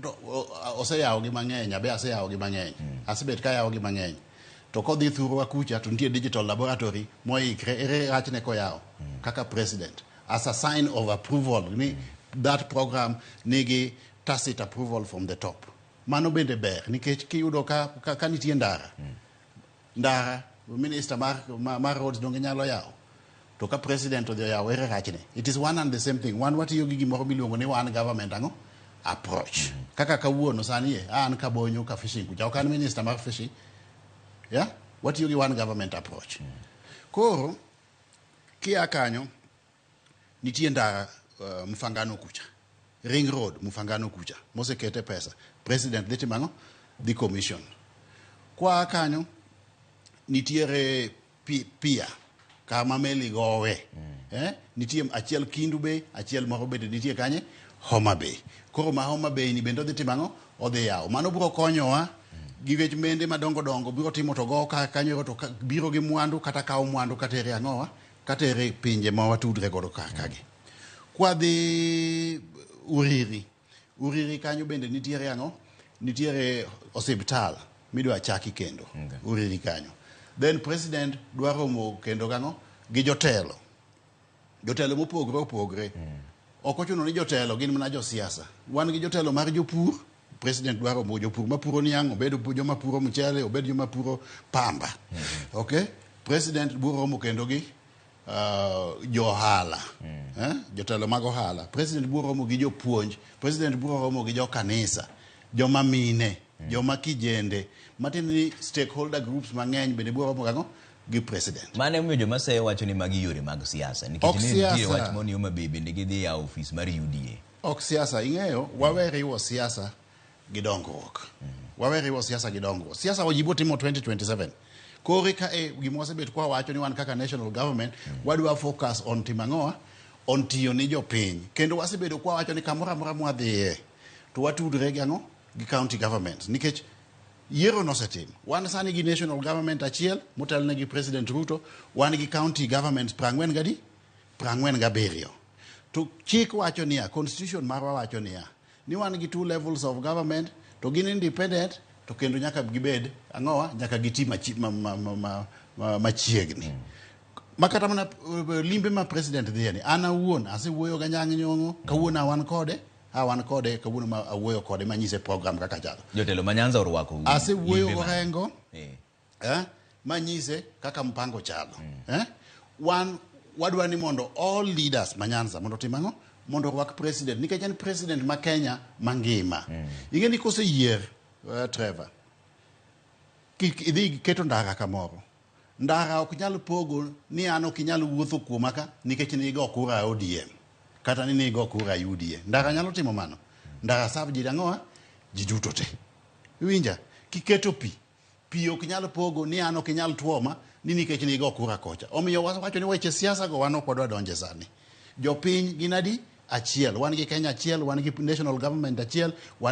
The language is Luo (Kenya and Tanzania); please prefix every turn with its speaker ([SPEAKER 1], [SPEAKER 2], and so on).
[SPEAKER 1] To oseyawo gi mang'eny, abe aseyawo gi mang'eny, asebet ka yawo gi mang'eny. To kodhi thurwa kucha to nitie digital laboratory moikre. Ere rachne koyawo kaka president as a sign of approval ni that program nigi tacit approval from the top? Mano bende ber nikech kiyudo ka nitie ndara, minister mar roads donge nyalo yawo? To ka president odhi oyawo, ere rachne? It is one and the same thing. Wan watiyo gi gimoro miluongo ni one government ang'o approach. Kaka kawuono sani e an Kabonyo ka fishing kucha, ok an minister mar fishing, yeah? Watiyo gi one government approach. Koro kia kanyo nitie ndara Mfangano kucha, ring road Mfangano kucha mosekete pesa. President dhi timo ang'o? Dhi commission. Kwa kanyo nitiere pia kama meli gowe, eh? Nitie achiel Kindu Bay, achiel moro bende nitie kanye? Homa Bay. Koro ma Homa Bay ni bende odhi timo ang'o? Odhi yawo. Mano biro konyowa gi wech mende madongo dongo biro timo to go ka kanyo to biro gi mwandu kata kawo mwandu katere ang'owa katere pinje ma watudre godo kar kagi. Kwadhi Uriri, Uriri kanyo bende nitiere ang'o? Nitiere osiptal midwa chaki kendo Uriri kanyo. Then president dwa romo kendo gang'o? Gi jotelo, jotelo mopogre opogre. Ok ochuno ni jotelo gin mana josiasa. Wan gi jotelo mar jopur. President dwa romo jopur mapuro niang', obed joma puro mchele, obed joma puro pamba. Okay, president biro romo kendo gi jo ohala, eh? Jotelo mag ohala. President biro romo gi jopuonj. President biro romo gi jokanisa, joma mine, joma kijende, matiende ni stakeholder groups mang'eny bende biro romo gang'o? Gi president.
[SPEAKER 2] Mano emomiyo joma seyo wacho ni magi yore mag siasa nikech
[SPEAKER 1] Ok
[SPEAKER 2] ne nitie
[SPEAKER 1] siasa.
[SPEAKER 2] wach moro ni Homa Bay bende gidhi yawo ofis mar UDA.
[SPEAKER 1] Ok siasa. Ing'eyo, wawe riwo siasa gi dongruok. Wawe riwo siasa gi dongruok. Siasa wajibo timo 2027. Kore ka e gima wasebet kwa wacho ni wan kaka national government wadwa focus on timo ang'owa? On tiyo ni jopiny. Kendo wasebedo kwa wacho ni kamoro amora mwadhiye to watudre gi ang'o? Gi county government, nikech yiero nosetim. Wan sani gi national government achiel motelne gi President Ruto. Wan gi county governments 47 gadi 47. To chik wacho niya, constitution marwa wacho niya, ni wan gi two levels of government to gin independent, to kendo nyaka gibed ang'owa? Nyaka giti machiegni. Ma kata mana limbe ma president dhiye ni, an awuon asewuoyo gi Anyang' Nyong'o kawuono. Wan kode kawuono ma awuoyo kode manyise program kaka chalo.
[SPEAKER 2] Jotelo ma Nyanza orwako
[SPEAKER 1] Asewuoyo
[SPEAKER 2] limbe
[SPEAKER 1] Gorengo eh, manyise kaka mpango chalo, eh? Wan wadwa ni mondo all leaders ma Nyanza mondo otim ang'o? Mondo orwak president, nikech en president ma Kenya mangima. Ing'e ni koseyier, Trevor, kik idhi keto ndara kamoro, ndara ok nyal pogo ni an ok inyal wuotho kuoma ka nikech nigo kura ODM kata ni nigo kura UDA. Ndara nyalo timo mano? Ndara serve ji ang'owa? Ji duto te. Iwinja? Kiketo pi, pi ok nyal pogo ni an ok inyal tuoma ni nikech nigo kura kocha. Omiyo wacho ni weche siasa go wan ok wadwa donje sani. Jopiny gin adi? Achiel. Wan gi Kenya achiel, wan gi national government achiel, wan